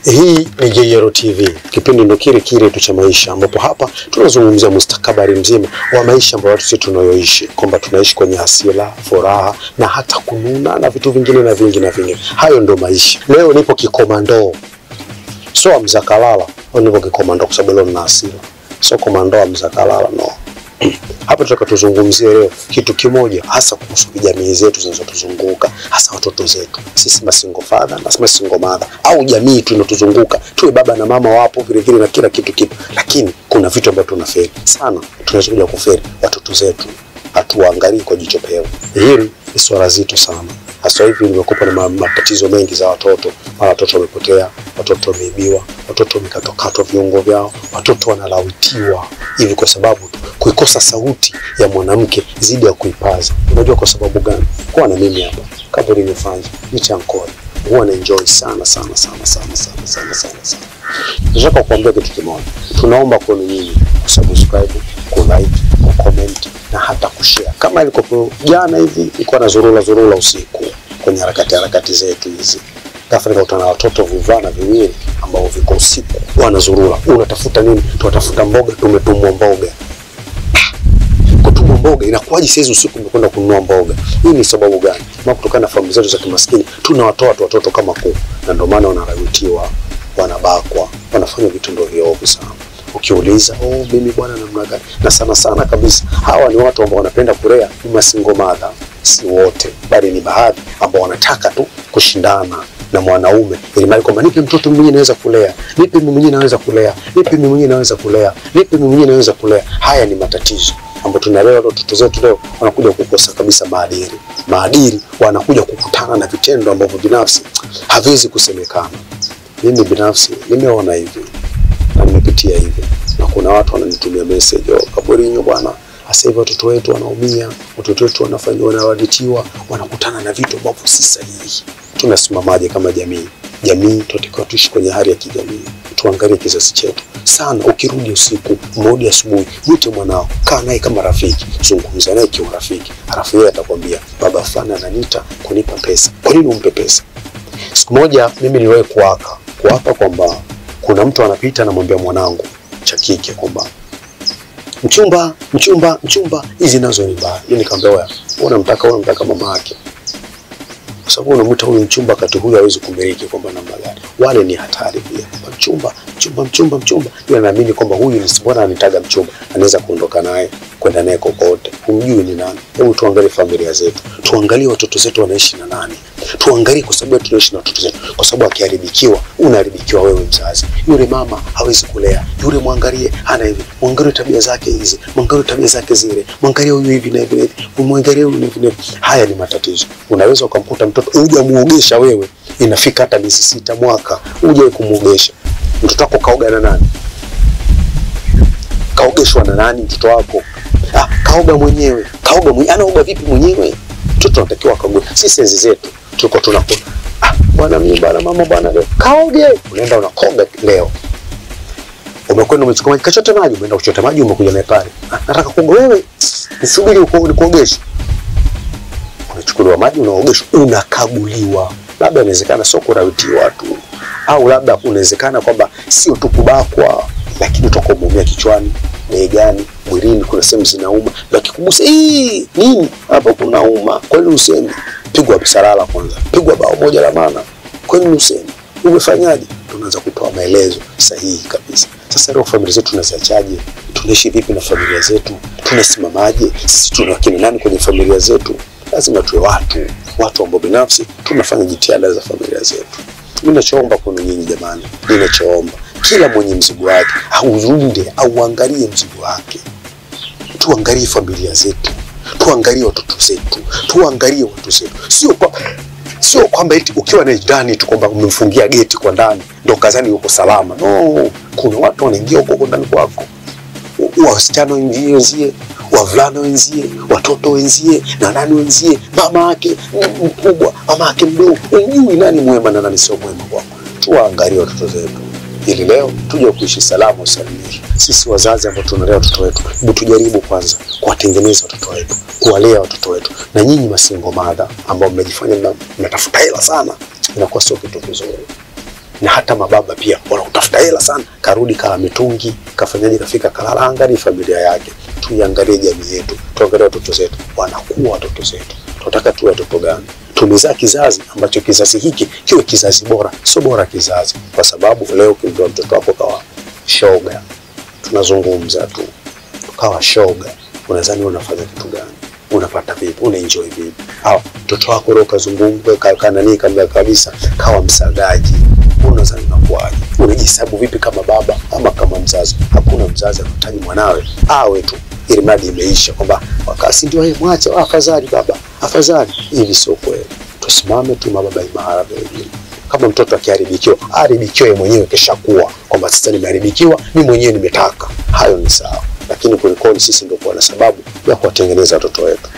Hii ni JLO TV, kipindi ndo kile kile tu cha maisha, ambapo hapa tunazungumzia mustakabali mzima wa maisha ambayo watu sisi tunayoishi, kwamba tunaishi kwenye hasira, furaha na hata kununa na vitu vingine na vingi na vingine. Hayo ndo maisha. Leo nipo kikomando, sio Mzakalala, nipo kikomando kwa sababu leo nina hasira. Sio komando wa Mzakalala, no. Hapa tunataka tuzungumzie leo kitu kimoja, hasa kuhusu jamii zetu zinazotuzunguka, hasa watoto zetu. Sisi masingle father na masingle mother, au jamii tunatuzunguka, tuwe baba na mama wapo vile vile na kila kitu kipo, lakini kuna vitu ambavyo tunafeli sana, tunaweza kuja kufeli watoto zetu, hatuangalii kwa jicho pevu. Hili ni swala zito sana. Hasa hivi nimekupa na matatizo mengi za watoto. Mara watoto wamepotea, watoto wameibiwa, watoto wamekatokatwa viungo vyao, watoto wanalawitiwa hivi kwa sababu tu kuikosa sauti ya mwanamke zidi ya kuipaza. Unajua kwa sababu gani? Kwa na mimi hapa kabla nimefanya nichankoi, huwa na enjoy sana sana sana sana sana sana sana sana. Nataka kukuambia kitu kimoja. Tunaomba kwenu nyinyi kusubscribe, kulike, kucomment na hata kushare. Kama ilikopo jana hivi ilikuwa na zurula zurula usiku kwenye harakati zetu hizi. Ghafla nikakutana na watoto vivana viwili ambao viko usiku wanazurula. Unatafuta nini? Tunatafuta mboga, tumetumwa mboga. Kutumwa mboga inakuwaje saizi usiku umekwenda kununua mboga? Hii ni sababu gani? Maana kutokana na familia zetu za kimaskini tunawatoa watoto kama kuku, na ndio maana wanalawitiwa, wanabakwa, wanafanya vitendo viovu sana. Ukiuliza, oh mimi bwana namna gani? Na sana sana kabisa hawa ni watu ambao wanapenda kulea masingle mother, si wote bali ni baadhi ambao wanataka tu kushindana na mwanaume, ili mali kwamba nipe mtoto mwenyewe naweza kulea, nipe mimi mwenyewe naweza kulea, nipe mimi mwenyewe naweza kulea, nipe mimi mwenyewe naweza kulea. Haya ni matatizo ambayo tunalea watoto zetu leo, wanakuja kukosa kabisa maadili. Maadili wanakuja kukutana na vitendo ambavyo binafsi haviwezi kusemekana. Mimi binafsi nimeona hivi na nimepitia hivi, na kuna watu wananitumia message, oh Kaburinyo bwana, hasa hivi watoto wetu wanaumia, watoto wetu wanafanywa, wanawalitiwa, wanakutana na vitu ambavyo si sahihi. Tunasimamaje kama jamii? Jamii tunatakiwa tuishi kwenye hali ya kijamii, tuangalie kizazi chetu sana. Ukirudi usiku, umerudi asubuhi, mwite mwanao, kaa naye kama rafiki, zungumza naye kiurafiki, halafu yeye atakwambia baba fulani ananiita kunipa pesa. Kwa nini umpe pesa? Siku moja mimi niliwahi kuaka kwamba kuna mtu anapita anamwambia mwanangu cha kike kwamba mchumba, mchumba, mchumba, hizi nazo ni mbaya. Mimi nikamwambia wewe unamtaka mama yake, kwa sababu unamwita huyu mchumba kati huyu hawezi kumiliki, kwamba namna gani? Wale ni hatari pia. Mchumba, mchumba, mchumba, mchumba. Yeye anaamini kwamba huyu ni bwana anitaga mchumba, anaweza kuondoka naye kwenda naye kokote. Humjui ni nani. Hebu tuangalie familia zetu, tuangalie watoto zetu wanaishi na nani. Tuangalie kwa sababu tunaishi na watoto zetu, kwa sababu akiharibikiwa unaharibikiwa wewe mzazi. Yule mama hawezi kulea, yule muangalie hana hivi, muangalie tabia zake hizi, muangalie tabia zake zile, muangalie huyu hivi na hivi na hivi, muangalie huyu hivi na hivi. Haya ni matatizo. Unaweza ukamkuta mtoto hujamuogesha wewe, inafika hata miezi 6 mwaka hujawahi kumuogesha. Mtoto wako kaoga na nani? Kaogeshwa na nani mtoto wako? Ah, kaoga mwenyewe. Kaoga mwenyewe. Anaoga vipi mwenyewe? Mtoto anatakiwa kaoge. Sisi enzi zetu tulikuwa tunakuwa, ah bwana mimi bwana mama bwana leo kaoge. Unaenda unakoga leo. Umekwenda umechukua maji, kachota maji, umeenda kuchota maji umekuja naye pale. Ah, nataka kuoga wewe. Nisubiri nikuogeshe. Unachukuliwa maji unaogeshwa, unakaguliwa. Labda inawezekana sio kurawitiwa tu, au labda unawezekana kwamba sio tu kubakwa, lakini utakuwa umeumia kichwani, begani, mwilini, kuna sehemu zinauma, lakikugusa nini hapo kunauma. Kwa nini useme? Pigwa msalala kwanza, pigwa bao moja la maana. Kwa nini useme? Umefanyaje? Tunaanza kutoa maelezo sahihi kabisa. Sasa leo familia zetu tunaziachaje? Tunaishi vipi na familia zetu? Tunasimamaje? Sisi tuna kina nani kwenye familia zetu? Lazima tuwe watu ambao binafsi tunafanya jitihada za familia zetu. Mimi ninachoomba kwenu nyinyi jamani, ninachoomba kila mwenye mzigo wake aurunde, auangalie mzigo wake. Tuangalie familia zetu, tuangalie watoto zetu, tuangalie watu zetu. Sio kwamba eti ukiwa na ndani tu kwamba umemfungia geti kwa ndani ndio kazani yuko salama. No, kuna watu wanaingia huko ndani kwako. Wasichana wenzie, wavulana wenzie, watoto wenzie, na nani wenzie, mama yake mkubwa, mama yake mdogo. Unjui nani mwema na nani sio mwema kwako. Tuangalie watoto zetu ili leo tuje kuishi salama usalimini. Sisi wazazi ambao tunalea watoto wetu, hebu tujaribu kwanza kuwatengeneza watoto wetu, kuwalea watoto wetu. Na nyinyi masingle mother ambao mmejifanya mnatafuta hela sana, inakuwa sio kitu kizuri. Na hata mababa pia wanakutafuta hela sana, karudi kala mitungi, kafanyaje, kafika kalala. Angalia familia yake, tuiangalie jamii yetu, tuangalie watoto zetu, wanakuwa watoto zetu, tunataka tuwe watoto gani? Tumezaa kizazi ambacho kizazi hiki kiwe kizazi bora, sio bora kizazi, kwa sababu leo ukimtoa mtoto wako kawa shoga, tunazungumza tu, kawa shoga, unadhani unafanya kitu gani? Unapata vipi? Unaenjoy vipi? Au mtoto wako leo kazungumza kanani kabisa kawa msagaji, unadhani unakuwaje? Unajihesabu vipi kama baba ama kama mzazi? Hakuna mzazi anahitaji mwanawe awe tu ili mradi imeisha, kwamba wakasi ndio yeye, mwache, afadhali baba, afadhali hivi. Sio kweli. Tusimame tu mababa imara vile vile. Kama mtoto akiharibikiwa, aharibikiwe mwenyewe, kesha kuwa kwamba sasa nimeharibikiwa, mimi mwenyewe nimetaka, hayo ni sawa. Lakini kulikoni sisi ndio kuwa na sababu ya kuwatengeneza watoto wetu.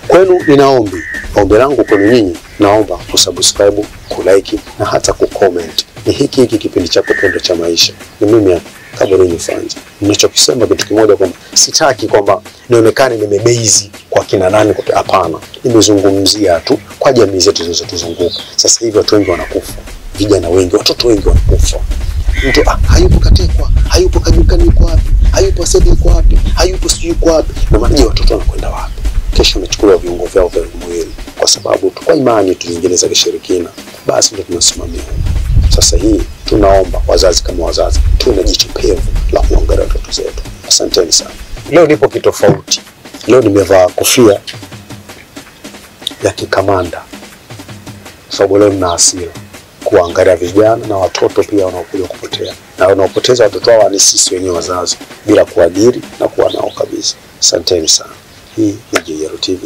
Kwenu nina ombi, ombi langu kwenu nyinyi, naomba kusubscribe, kulike na hata kucomment. Ni hiki hiki kipindi chako pendwa cha maisha. Ni mimi Kaburini Fanja. Ninachokisema kitu kimoja, kwamba sitaki kwamba nionekane nimebeizi kwa kina nani, kwa hapana. Nimezungumzia tu kwa jamii zetu zinazotuzunguka. Sasa hivi watu wengi wanakufa, vijana wengi, watoto wengi wanakufa. Mtu hayupo katekwa, hayupo kajulikani yuko wapi, hayupo asedi yuko wapi, hayupo sijui yuko wapi. Na maana je, watoto wanakwenda wapi? Kesho wanachukuliwa viungo vyao vya mwili kwa sababu tu kwa imani tu nyingine za kishirikina, basi ndio tunasimamia. Sasa hii tunaomba wazazi kama wazazi tuna jicho pevu la kuangalia watoto zetu. Asanteni sana. Leo nipo kitofauti. Leo nimevaa kofia ya kikamanda, sababu leo nina hasira kuangalia vijana na watoto pia wanaokuja kupotea, na wanaopoteza watoto wao ni sisi wenyewe wazazi, bila kuajiri na kuwa nao kabisa. Asanteni sana. Hii ni JLTV.